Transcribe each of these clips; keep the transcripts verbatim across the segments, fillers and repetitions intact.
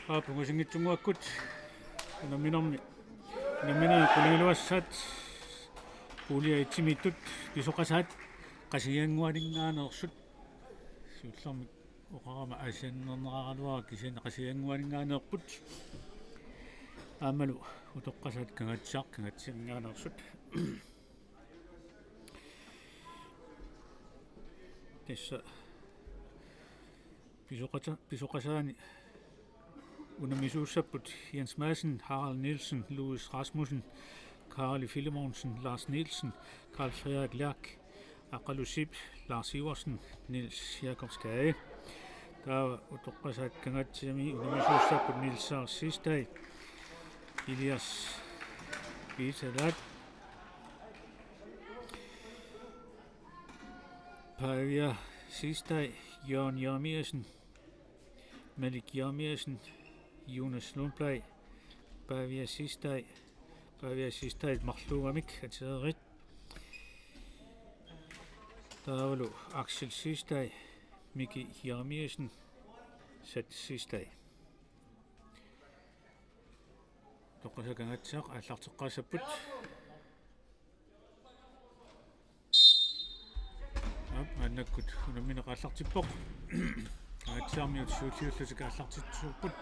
Aap, ungasinngitsunnguakkut unamminermi, unamminerit qulingiluassat pulje et-imiittut Pisoqasaat Qasigiannguaninngaanneersut. Siullermik oqarama aasiannerneraraluarpara, kisianni Qasigiannguaninngaanneerput. Aammalu Utoqqasaat Kangaatsiaq Kangaatsianinngaanneersut. Tassa Pisoqata-, Pisoqasaani unammisuussapput Jens Madsen, Harald Nielsen, Louis Rasmussen, Karl Filemonsen, Lars Nielsen, Karl Frederik Lerch, Aqqalu Zeeb, Lars Iversen, Niels Jakob Skade. Taava Utoqqasaat Kangaatsiami unammisuussapput Niels Siegstad, Elias Piitalaat, Pavia Siegstad, Jørgen Jeremiassen, Malik Jeremiassen, Jonas Lundblad, Pavia Siegstad, Pavia Siegstad marluugamik aterit. Taavalu Aksel Siegstad, Miki Jeremiassen, Sat Siegstad. Utoqqasaat Kangaatsiaq aallarteqqaassapput. Aap, maannakkut unammineq aallartippoq. Kangaatsiarmiut siulliullutik aallartittuupput.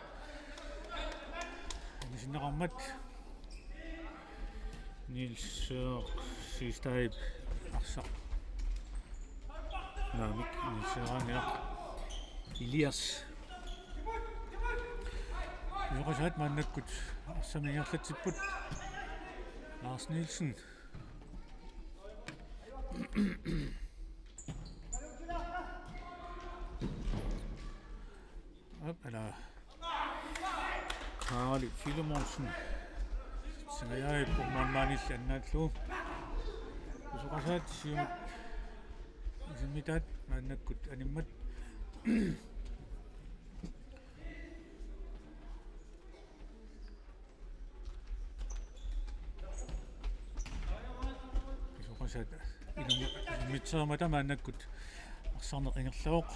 Anisinneqarmat Niels Søren Siegstad arsaq. Naamik, Niels Søren, ja. Elias. Pisoqasaat maannakkut arsamik ingerlatsipput. Lars Nielsen. Aap, ala. Karl Filemonsen. Singajai Bormanmanil annaallu. Pisoqasaat siumut isimmitaat maannakkut animmat. Pisoqasaat inummut isimmitsereermata maannakkut arsarneq ingerlavoq.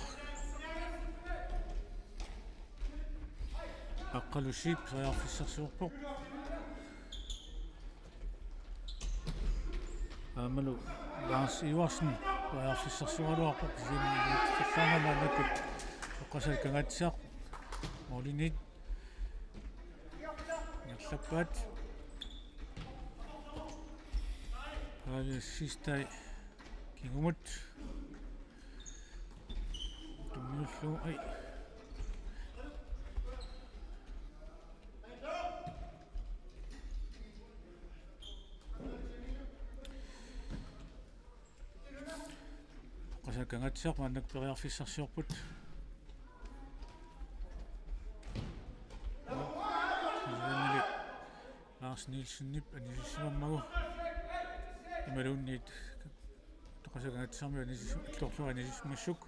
Aqqalu Zeeb periarfissarsiorpoq. Aammalu Lars Iversen periarfissarsioraluarpoq, kisianni maannakkut Utoqqasaat Kangaatsiaq målimiit ingerlappaat. Pavia Siegstad kingumut. Tunniullugu, ai. Utoqqasaat Kangaatsiaq maannakkut periarfissarsiorput. Lars Nielsenip anisisimammagu. Imaluunniit Utoqqasaat Kangaatsiarmiut anisis-, allorlugu anisisimmassuk.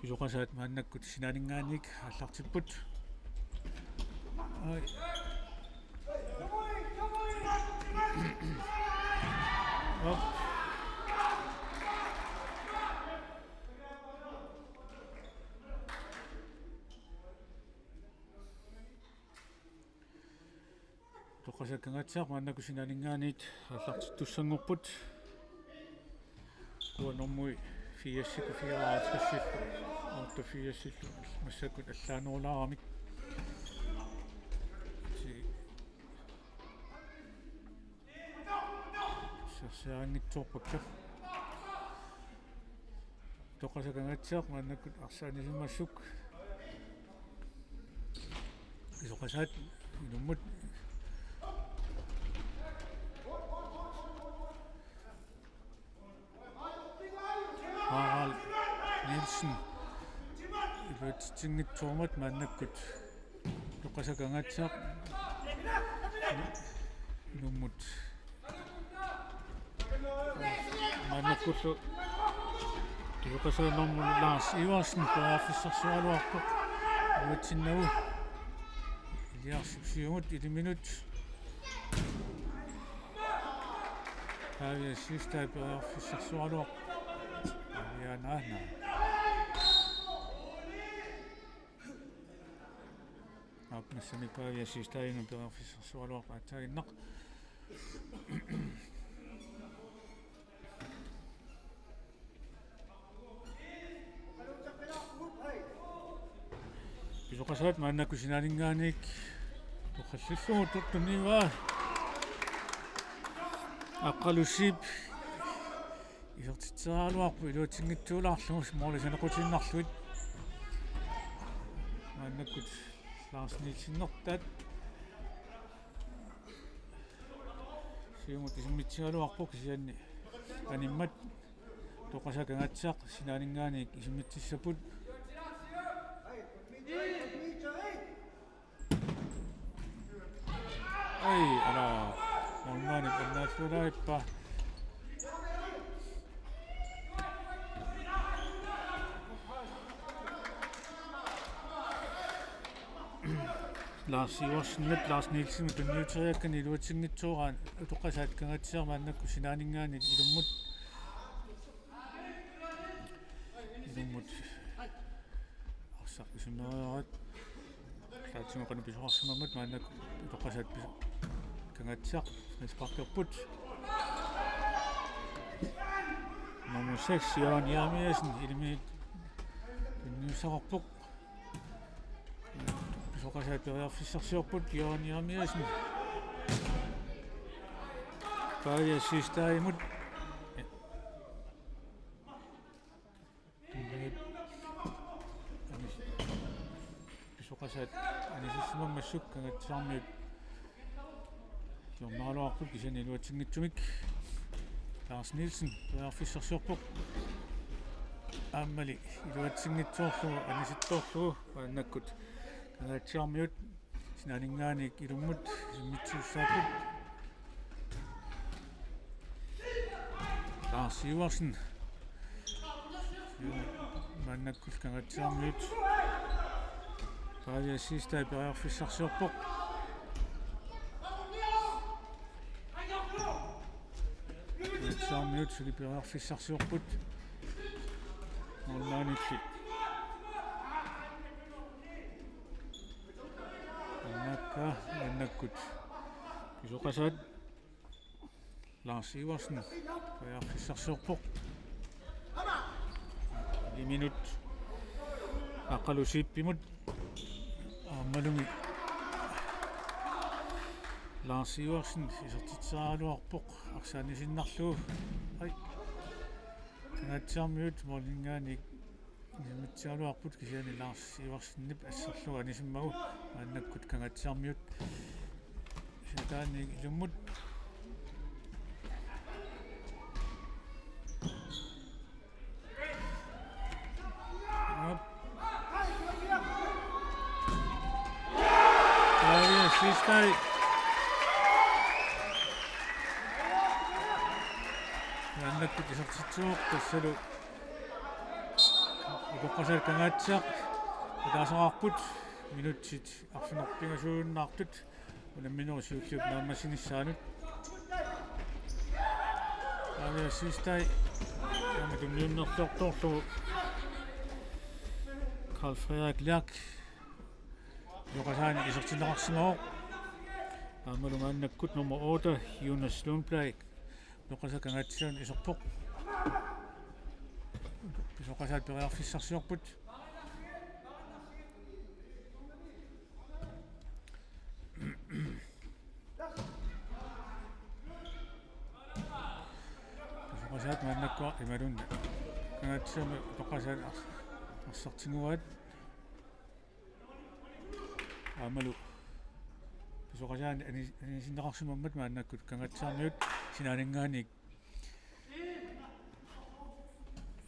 Pisoqasaat maannakkut sinaaninngaanniit aallartipput. Ai. Op. Utoqqasaat Kangaatsiaq maannakkut sinaaninngaanniit aallartittussanngorput. Kuanormui firsikkut fireoghalvtredsillu, otteogfirsillu massakkut allaanerulaaramik. Si-, sersiaranngitsoorpakka. Utoqqasaat Kangaatsiaq maannakkut arsaq anisimmassuk. Pisoqasaat inummut. Harald Nielsen. Iluatsitsinngitsoormat maannakkut. Utoqqasaat Kangaatsiaq inummut. Maannakkullu Pisoqasaannermut Lars Iversen periarfissarsioraluarpoq. Iluatsinnagu. Eliarsip siumut iliminut. Pavia Siegstad periarfissarsioraluarpoq. Aana. Aap, massamik Pavia Siegstadimut periarfissarsioraluarpoq aatsaaginnaq. Pisoqasaat maannakkut sinaaninngaanniit toqqassallugu tuttunniivaa. Aqqalusiip isertitseriaraluarpoq iluatsinngitsoorlugu måli saneqqutiinnarlugu. Maannakkut Lars Nielsenertaat siumut isimmitsigaluarpoq kisianni animmat Utoqqasaat Kangaatsiaq sinaaninngaanniit isimmitsissapput. Ai, ala. Målmandip annaalluarpaa. Lars Iversenip Lars Nielsenimut tunniuteriakkani iluatsinngitsoorani Utoqqasaat Kangaatsiaq maannakkut sinaaninngaanniit ilummut. Ilummut arsaq isumeriaraat. Taatsimut qanoq pisoqarsimammat maannakkut Utoqqasaat piso-, Kangaatsiaq frisparkerput. Nummer seks, Jørgen Jeremiassen, ilimi tunniussaqarpoq. Pisoqasaat periarfissarsiorput, Jørgen Jeremiassen. Pavia Siegstadimut. Pisoqasaat anisissimammassuk Kangaatsiarmiut siornaraluarput kisianni iluatsinngitsumik. Lars Nielsen periarfissarsiorpoq. Aammali iluatsinngitsoorlugu anisittoorlugu maannakkut Kangaatsiarmiut sinaaninngaanniit ilummut isimmitsiussaapput. Lars Iversen. Maannakkut Kangaatsiarmiut Pavia Siegstad periarfissarsiorpoq. Kangaatsiarmiut suli periarfissarsiorput. Målmandilli. Maannakkut, maannakkut. Pisoqasaat. Lars Iversen periarfissarsiorpoq. Iliminut Aqqalusiipimut. Aammalumi Lars Iversen isertitseriaraluarpoq arsaq anisiinnarlugu. Ai. Kangaatsiarmiut måliminngaanniit isimmitsigaluarput kisianni Lars Iversenip asserlugu anisimmagu maannakkut Kangaatsiarmiut sataanni ilummut. Aap. Pavia Siegstad. Maannakkut isertitsivoq tassalu Utoqqasaat Kangaatsiaq ataaseqarput minutsit arfineq-pingasuunnaartut unamminerup siulliup naammassinissaanut. Pavia Siegstad aamma tunniunnerlortoorlugu Carl Frederik Lerch Utoqqasaani isertinneqarsimavoq. Aammalu maannakkut nummer otte, Jonas Lundblad. Utoqqasaat Kangaatsiaq iserpoq. Pisoqasaat periarfissarsiorput. Pisoqasaat maannakkut imaluunniit Kangaatsiaq Utoqqasaat ars-, arsaq tiguaat. Aammalu Pisoqasaat ani-, anisinneqarsimammat maannakkut Kangaatsiarmiut sinaaninngaanniit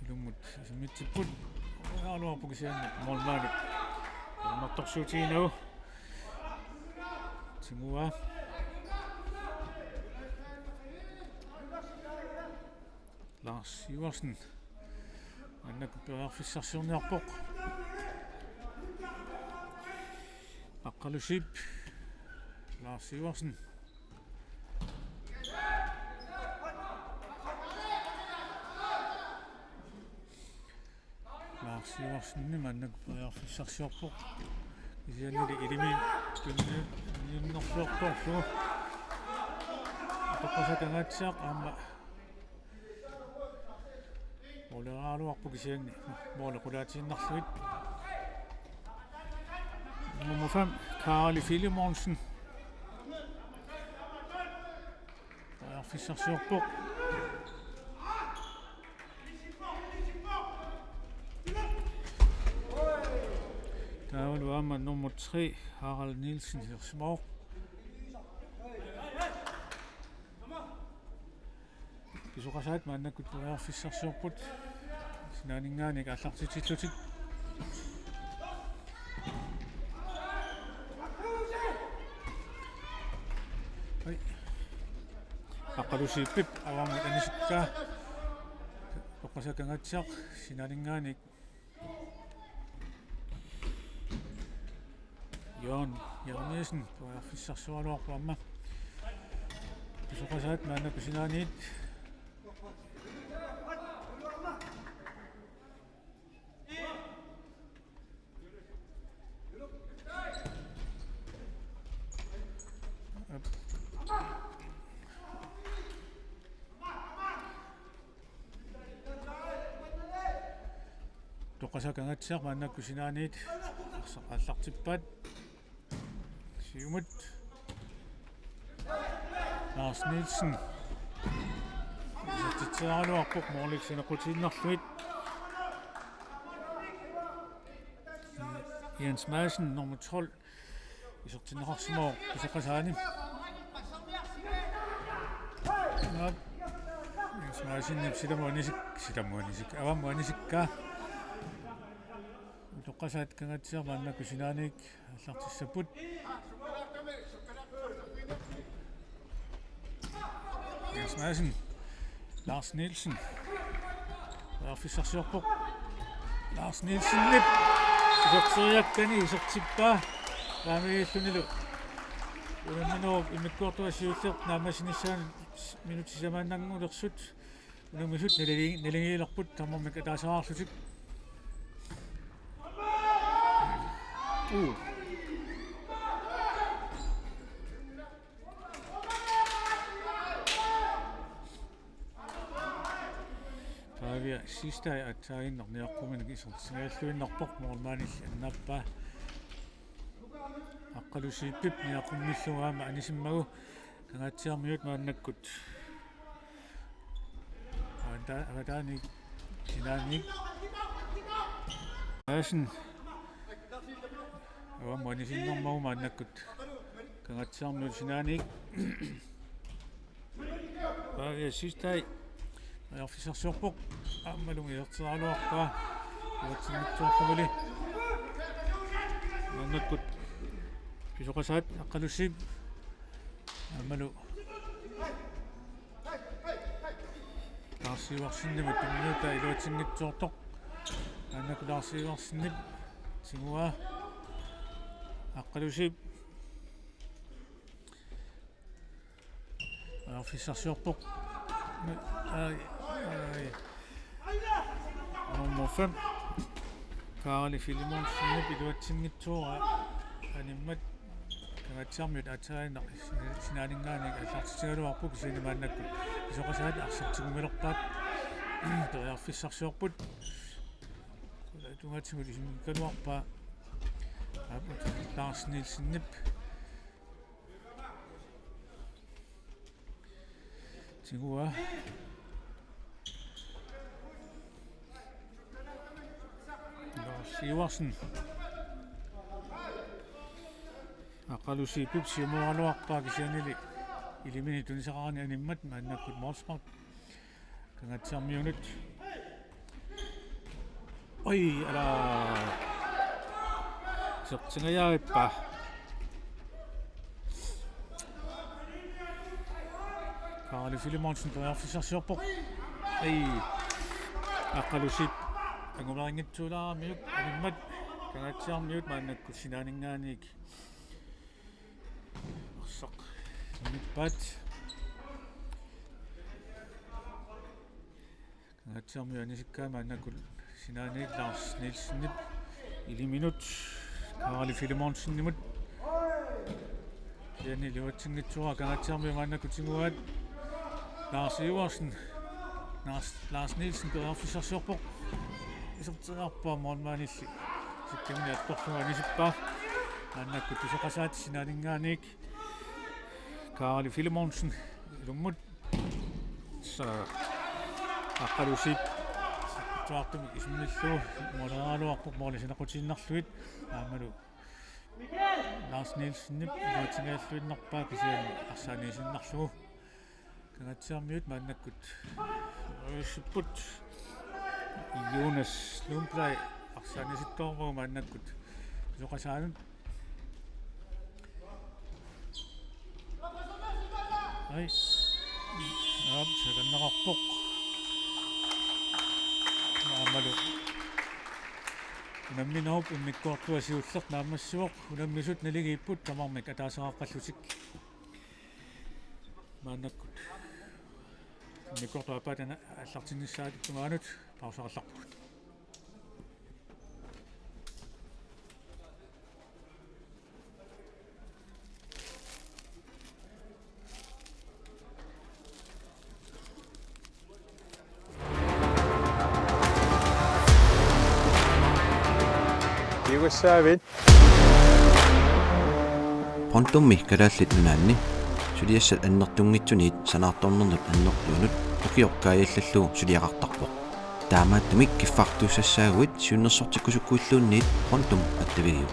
ilummut isimmitsipput. Aluarput kisianni målmandip ilumoortorsuutiginagu. Tiguaa. Lars Iversen. Maannakkut periarfissarsiorniarpoq. Aqqalusiip. Lars Iversen. Siuarsinni maannakkut periarfissarsiorpoq. Kisiannili ilimi tunni-, tunniunnerluartorlugu. Utoqqasaat Kangaatsiaq aamma måleraluarpoq kisianni måli qulaatiinnarlugu. Nummer fem, Karli Filemonsen. Periarfissarsiorpoq. Taavalu aamma nummer tre, Harald Nielsen, isersimavoq. Pisoqasaat maannakkut periarfissarsiorput. Sinaaninngaanniit aallartitsillutik. Ai. Aqqalusiip avammut anisikkaa. Utoqqasaat Kangaatsiaq sinaaninngaanniit. Jørgen Jeremiassen, periarfissarsioraluarpoq aamma. Pisoqasaat maannakkut sinaaniit. Utoqqasaat Kangaatsiaq maannakkut sinaaniit arsaq aallartippaat. Siumut. Lars Nielsen. Isertitseriaraluarpoq målip saneqqutiinnarlugu. Jens Madsen, nummer tolv. Isertinneqarsimavoq Pisoqasaani. Naak. Jens Madsenip silamut anisik-, silamut anisik-, avammut anisikkaa. Utoqqasaat Kangaatsiaq maannakkut sinaaniit aallartissapput. Jens Madsen. Lars Nielsen. Periarfissarsiorpoq. Lars Nielsenip iserteriakkani isertippaa. Taamaalillunilu unamminerup immikkoortua siulleq naammassinissaanut minutsit sisamaannanngulersut unammisut naligi-, naligiilerput tamarmik ataasiarlutik. Uu. Pavia Sistai aatsaannguaq niaqquminik isertitserialluinnarpoq, målmandilli annaappaa. Aqqalusiip niaqqummillugu aamma anisimmagu Kangaatsiarmiut maannakkut. Avata-, avataaniit sinaaniit. Madsen. Avammut anisinnermagu maannakkut. Kangaatsiarmiut sinaaniit. Pavia Sistai. Periarfissarsiorpoq. Aammalu iserteriaraluarpaa. Iluatsinngitsoorlugulu. Maannakkut Pisoqasaat Aqqalusiip. Aammalu Lars Iversenimut tunniutaa iluatsinngitsoortoq. Maannakkut Lars Iversenip tiguaa. Aqqalusiip. Periarfissarsiorpoq. Ai, ai. Nummer fem. Karli Filemonsenip iluatsinngitsoorpaa animmat. Kangaatsiarmiut aatsaannguaq sinaaninngaanniit aallartitsigaluarput kisianni maannakkut Pisoqasaat arsaq tigummilerpaat. Periarfissarsiorput. Qulaatungaatigut isimmikkaluarpaa. Aap, Lars Nielsenip. Tiguaa. Lars Iversen. Aqqalusiip siumooraluarpaa kisiannili ilimini tunisaqarani animmat maannakkut målspark. Kangaatsiarmiunut. Oj, ala. Isertingajavippaa. Karli Filemonsen periarfissarsiorpoq. Ai. Aqqalusiip. Angumerinngitsuulaaramiuk animmat. Kangaatsiarmiut maannakkut sinaaninngaanniit. Arsaq. Nippaat. Kangaatsiarmiut anisikkaa maannakkut Sinaaniit Lars Nielsenip iliminut Karli Filemonsenimut. Kisianni iluatsinngitsoorpaa Kangaatsiarmiut maannakkut tiguaat. Lars Iversen. Lars, Lars Nielsen periarfissarsiorpoq. Iserteriarpaa målmandilli. Sikkamini attorlugu anisippaa. Maannakkut Pisoqasaat sinaaninngaanniit. Karli Filemonsen ilummut. Sa-, Aqqalusiip tuartumik isimmillugu måleraluarpoq måli sinaqutiinnarlugu aammalu Lars Nielsenip iluatsingajalluinnarpaa kisianni arsaaniisinnarlugu. Kangaatsiarmiut maannakkut. Øsipput. Jonas Lundblad arsaaniisittoorpoq maannakkut. Pisoqasaanut. Ai. Aap, sakanneqarpoq. Aammalu. Unamminerup immikkoortua siulleq naammassivoq, unammisut naligiipput tamarmik ataasiaqqallutik. Maannakkut. Immikkoortup aappaata aallartinnissaata tungaanut pauseqarallarpugut. Kiugassaavit. Pontummi Kalaallit Nunaanni suliassat annertunngitsuniit sanaartornernut annertuunut ukioq kaajallallugu suliaqartarpoq. Taamaattumik kiffartuussassaaguit siunnersortikkusukkuilluunniit Pontum attavigiuk.